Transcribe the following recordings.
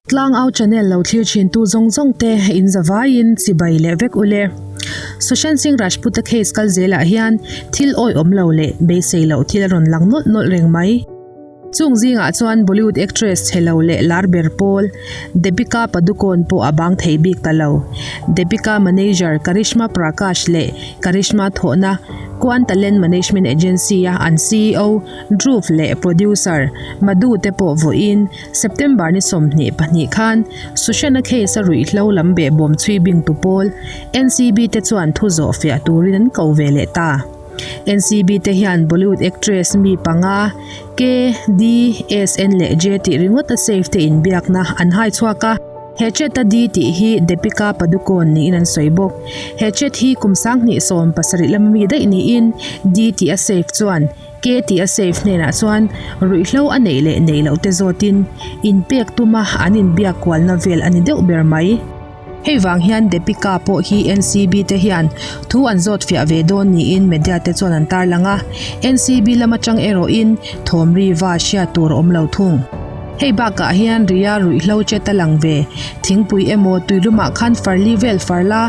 Tlangau channel lo thlir thintu zawng zawng te in zavaiin chibai leh vek ule. Sushant Singh Rajput-a case kal zelah hian thil awihawm lo leh beisei loh thil a rawn lang nawlh nawlh reng mai. Chung zingah chuan Bollywood actress chhe lo leh lar ber pawl Deepika Padukone pawh a bang thei bik ta lo. Deepika manager Karishma Prakash leh Karishma thawhna Kuan Talent Management Agency-a an ceo Dhruv leh producer Madhu te pawh vawiin September ni 22 khan Sushant-a case-a ruihhlo lam behbawm chhui bingtu pawl NCB te chuan thu zawh fiah turin an ko ve leh ta. NCB te hian Bollywood actress mi panga, K, D, S, N leh J tih ringawta safe te inbiakna an hai chhuak a. He chat-a D tih hi Deepika Padukone niin an sawi bawk. He chat hi kum 2017 lama mi daih niin D tih a safe chuan K tih a safe hnenah chuan ruihhlo a neih leh neih loh te zawtin inpek tuma an inbiak kualna vel a ni deuh ber mai. Hei vang hian Deepika pawh hi NCB te hian thu an zawt fiah ve dawn niin media te chuan an tarlang a, NCB lam atang erawhin thawm ri va hriat tur a awm lo thung. Hei bakah hian Riya ruihhlo che ta lang ve, thingpui emaw tuilumah khan farli vel farla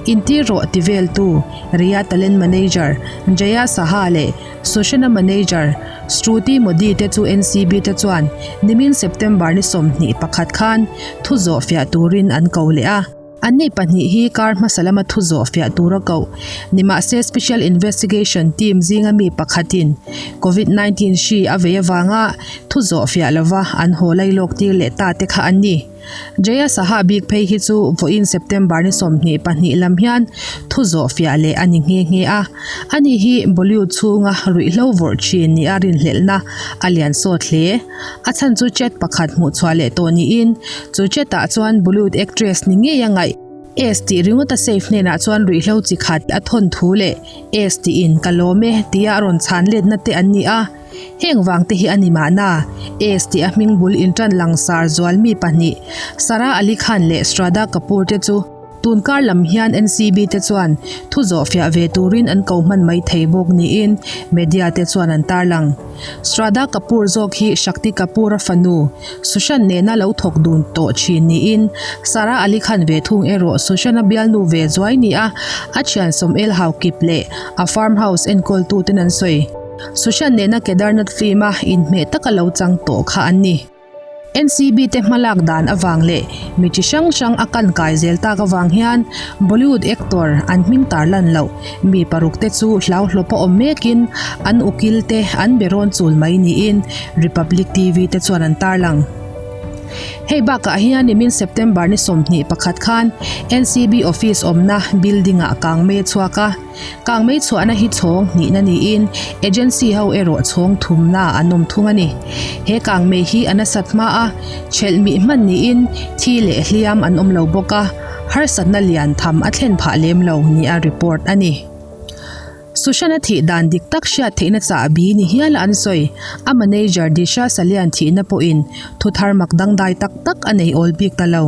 intir rawh ti veltu Riya Talent Manager Jaya Saha leh Sushana Manager Shruti Modi te chu NCB te chuan nimin September ni 21 khan thu zawh fiah turin an ko leh a. Anni pahnih hi kar hmasa lama thu zawh fiah tura koh nimahse Special Investigation Team zinga mi pakhatin Covid 19 hri a vei avanga thu zawh fiah lova an haw lailawk tir leh ta te kha an ni. Jaya Saha bik phei hi chu vawiin September ni 22 lam hian thu zawh fiah leh a ni nghe nghe a. Ani hi Bollywood chhunga ruihhlo vawrh thin nia rinhlelhna a lian sawt hle. A chhan chu chat pakhat hmuh chhuah leh tawh niin chu chat ah chuan Bollywood actress ni ngei a ngaih S tih ringawta safe hnenah chuan ruihhlo chi khat a thawn thu leh S tiin ka lawm e tia a rawn chhan letna te an ni a. Heng vang te hi a ni mahna, S tih a hming bul inṭan langsar zual mi pahnih, Sara Ali Khan leh Shraddha Kapoor te chu tunkar lam hian NCB te chuan thu zawh fiah ve turin an ko hman mai thei bawk niin media te chuan an tarlang. Shraddha Kapoor zawk hi Shakti Kapoor-a fanu, Sushant nena lo thawk dun tawh thin niin Sara Ali Khan ve thung erawh Sushant-a bialnu ve zuai nia a thian Sawm-el Haokip leh a farm house enkawltuten an sawi. Sushant nena Kedarnath film-a inhmeh taka lo chang tawh kha an ni. NCB te hmalak dan avang leh mi chi hrang hrang a kan kai zel tak avang hian Bollywood actor an hming tar lan loh mi paruk te chu hlauhlawp a awm mekin an ukil te an be rawn chul mai niin Republic TV te chuan an tarlang. Hei bakah hian nimin September ni 21 khan NCB office awmna building-ah kangmei a chhuak a. Kangmei chhuahna hi chhawng hnihna niin agency ho erawh chhawng thumna an awm thung a ni. He kangmei hi a nasat hma a, chelh mih hman niin thi leh hliam an awm lo bawk a, harsatna lian tham a thlen phah lem lo nia report a ni. Sushant-a thih dan dik tak hriat theihna chahbi ni hial a an sawi. A manager Disha Salian thihna pawhin thu thar mak dangdai tak tak a nei awl bik ta lo.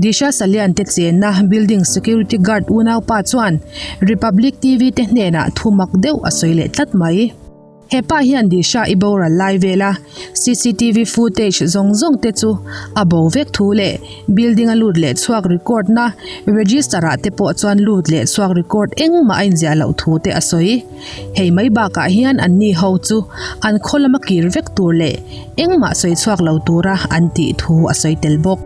Disha Salian te chenna building security guard unaupa chuan Republic TV te hnenah thu mak deuh a sawi leh tlat mai. He pa hian Disha i boral lai vela CCTV footage zawng zawng te chu a bo vek thu leh building a lut leh chhuak record na register ah te pawh chuan lut leh chhuak record engmah a inziah loh thu te a sawi. Hei mai bakah hian anni ho chu an khaw lama kir vek tur leh engmah sawi chhuak lo tura an tih thu a sawi tel bawk.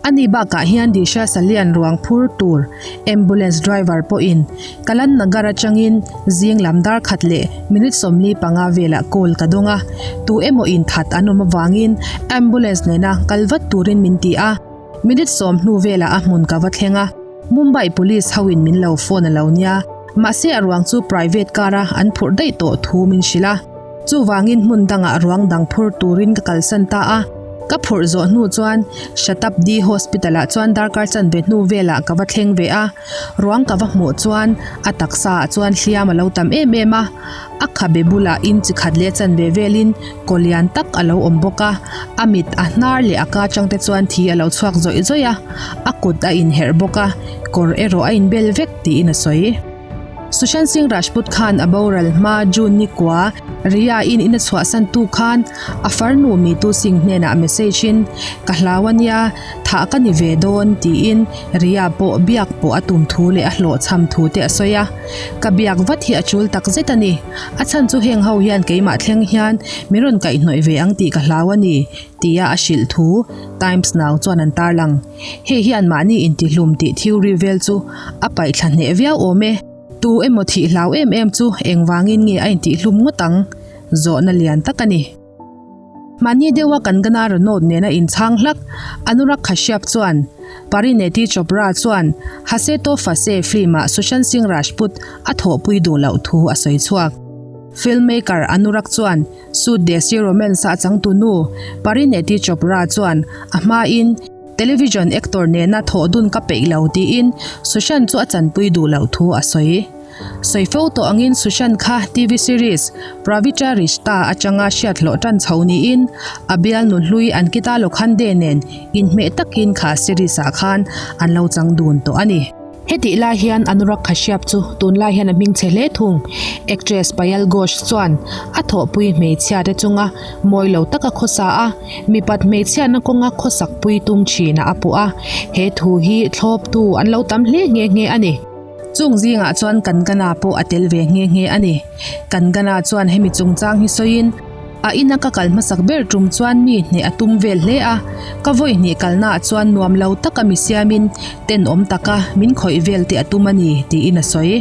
Ani bakah hian Disha Salian ruang phur tur ambulance driver pawhin Kalan Nagar atangin zing lam dar khat leh minute 45 velah call ka dawng a, tu emaw inthat an awm avangin ambulance nena kal vat turin min ti a, minute sawm hnu velah a hmun ka va thleng a, Mumbai police hoin min lo phone a lo nia, mahse a ruang chu private car a an phurh daih tawh thu min hrilh a. Chuvangin hmun dangah ruang dang phur turin ka kalsan ta a, ka phurh zawh hnu chuan Shatabdi Hospital ah chuan darkar chanve hnu velah ka va thleng ve a, ruang ka va hmuh chuan a taksa ah chuan hliam a lo tam em em a, a khabe bulah in chi khat leh chanve velin kaw lian tak a lo awm bawk a, a mit a hnar leh a ka chang te chuan thi a lo chhuak zawih zawih a, a kut a inherh bawk a, kawr erawh a inbel vek tiin a sawi. Sushant Singh Rajput khan a boral hma June ni kua Riya in in a chhuahsan tu khan a farnu Mitu Singh hnenah message in, Ka hlau a nia, thah ka ni ve dawn tiin Riya pawh biak pawh a tum thu leh a hlawhchham thu te a sawi a. Ka biak vat hi a chul tak zet a ni. A chhan chu heng ho hian keimah thleng hian min rawn kaihhnawih ve ang tih ka hlau a ni, tia a hrilh thu Times Now chuan an tarlang. Hei hian mahni intihlum tih theory vel chu a paihthla hneh viau awm e. Tu emaw thih hlau em em chu engvangin nge a intihlum ngawt ang? Zawhna lian tak a ni. Mahni deuha Kangana Ranaut nena inchhang hlak Anurag Kashyap chuan Parineeti Chopra chuan Hase To Phase film-ah Sushant Singh Rajput a thawhpui duh loh thu a sawi chhuak. Filmmaker Anurag chuan Sud Desi Romance-a a changtu nu Parineeti Chopra chuan a hmain television actor nena thawh dun ka peih lo tiin Sushant chu a chanpui duh loh thu a sawi. Sawi fo tawh angin Sushant kha TV series Pravitra Rishta atanga hriat hlawh tan chho niin a bialnu hlui Ankita Lokhande nen inhmeh takin kha series ah khan an lo chang dun tawh a ni. Hetih lai hian Anurag Kashyap chu tunlai hian a hming chhe hle thung. Actress Payal Ghosh chuan a thawhpui hmeichhia te chunga mawi lo taka khawsa a, mipat hmeichhiatna kawnga khawsak pui tum thinah a puh a, he thu hi thlawptu an lo tam hle nghe nghe a ni. Chung zingah chuan Kangana pawh a tel ve nghe nghe a ni. Kangana chuan hemi chungchang hi sawiin, A ina ka kal hmasak ber tum chuan mi hneh a tum vel hle a, ka vawi hnih kalnaah chuan nuam lo taka mi siamin tenawm taka min khawih vel te a tum a ni, tiin a sawi.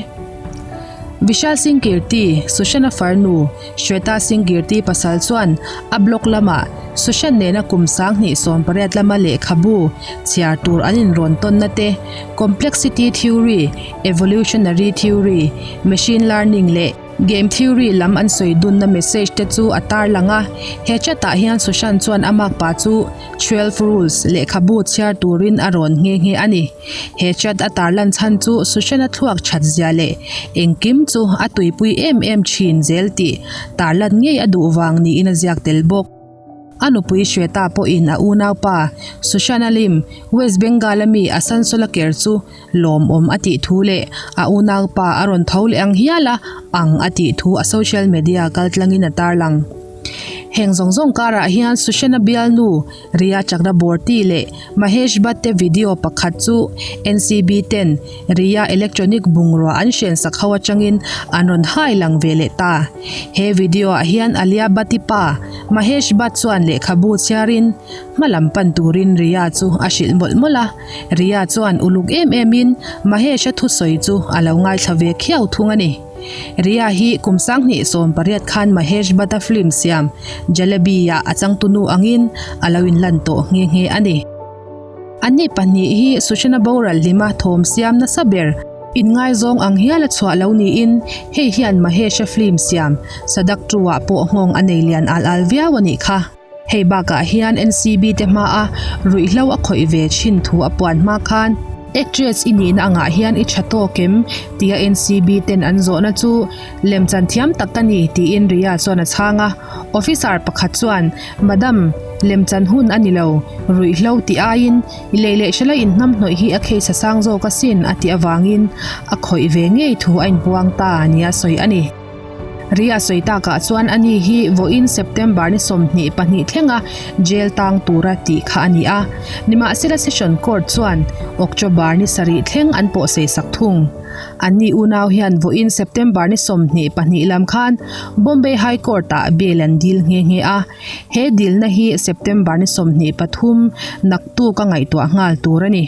Vishal Singh Kirti, Sushant-a farnu, Shweta Singh Kirti pasal chuan a blog lamah Sushant nena kum 2018 lama lehkhabu chhiar tur an inrawn tawnna te, Complexity theory, evolutionary theory, machine learning leh game theory lam an sawi dunna message te chu a tarlang a. He chat ah hian Sushant chuan a makpa chu 12 Rules lehkhabu chhiar turin a rawn nghe nghe a ni. He chat a tarlan chhan chu Sushant-a thluak that zia leh engkim chu a tuipui em em thin zel tih tarlan ngei a duh vang niin a ziak tel bawk. A nupui Shweta pawhin a unaupa Sushant Alim, West Bengal-a mi Asansol-a ker chu lawmawm a tih thu leh a unaupa a rawn tho leh ang hial a ang a tih thu a social media kaltlangin a tarlang. Heng zawng zawng karah hian Sushant-a bialnu Rhea Chakraborty leh Mahesh Bhatt te video pakhat chu NCB ten Rhea electronic bungrua an hrensak ho atangin an rawn hai lang ve leh ta. He video ah hian Alia Bhatt-i pa Mahesh Bhatt chuan lehkhabu chhiarin hma lam pan turin Rhea chu a hrilh mawlh mawlh a. Rhea chuan uluk em emin Mahesh-a thusawi chu a lo ngaithla ve khiau thung a ni. Rhea hi kum 2018 khan Mahesh Bhatt-a film siam Jalebi-ah a changtunu angin a lo inlan tawh nghe nghe a ni. Anni pahnih hi Sushana boral hlima thawm siam nasa ber inngaizawng ang hial a chhuah lo niin hei hian Mahesh-a film siam Sadak 2-ah pawh nghawng a nei lian al al viau a nih kha. Hei bakah hian NCB te hmaa ruihhlo a khawih ve thin thu a puan hma khan actress i nihna angah hian i tha tawk em? tia NCB ten an zawhna chu Lemchan thiam tak ka ni, tiin Riya chuan a chhang a. Officer pakhat chuan, Madam, lemchan hun a ni lo, ruihhlo tih aiin i lei leh hrela inhnamhnawih hi a case a sang zawk asin, a tih avangin a khawih ve ngei thu a inpuang ta nia sawi a ni. Riya sawi takah chuan ani hi vawiin September ni 22 thlenga jail tang tura tih kha a ni a. Nimahsela Session Court chuan October ni sarih thleng an pawhsei sak thung. Anni unau hian vawiin September ni 22 lam khan Bombay High Court-ah bail an dil nghe nghe a. He dilna hi September ni 23 naktuk a ngaihtuah nghal tur a ni.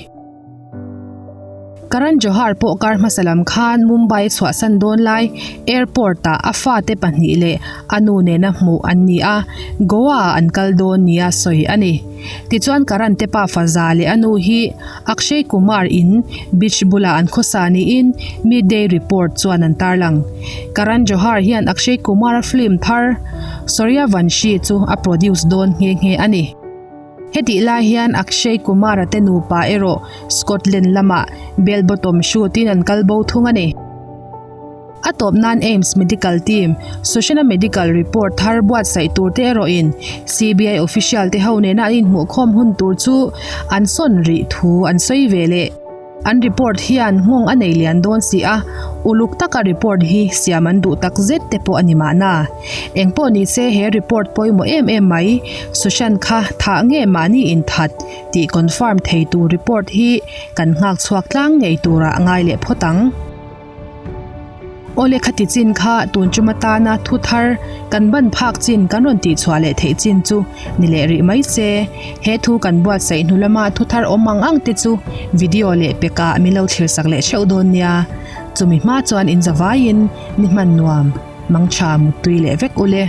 Karan Johar pawh kar hmasa lam khan Mumbai chhuahsan dawn lai airport-ah a fate pahnih leh a nu nena hmuh an ni a, Goa-ah an kal dawn nia sawi a ni. Tichuan Karan te pa Faza leh a nu hi Akshay Kumar in beach bulah an khawsa niin Midday Report chuan an tarlang. Karan Johar hian Akshay Kumar-a film thar Sooryavanshi chu a produce dawn nghe nghe a ni. Hetih lai hian Akshay Kumar-a te nupa erawh Scotland lamah bell bottom shoot-in an kal bo thung a ni. A tawp nan AIIMS Medical Team, Sushana Medical Report thar buatsaih tur te erawhin CBI official te ho nena an inhmuhkhawm hun tur chu an sawn rih thu an sawi ve leh. An report hian nghawng a nei lian dawn si a, uluk taka report hi siam an duh tak zet te pawh a ni mahna. Engpawh ni se he report pawimawh em em mai, Sushant kha thah nge mahni inthat tih confirm thei tur report hi kan nghak chhuak tlang ngei turah ngai leh phawt ang. Aw lehkha ti chin kha tun tum atana thu thar kan ban phak chin kan rawn tihchhuah leh theih chin chu ni leh rih mai se. He thu kan buatsaih hnu lama thu thar awm ang ang te chu video leh pekah min lo thlirsak leh theuh dawn nia. Chumi hma chuan inzavaiin ni hman nuam, mangtha muttui leh vek ule.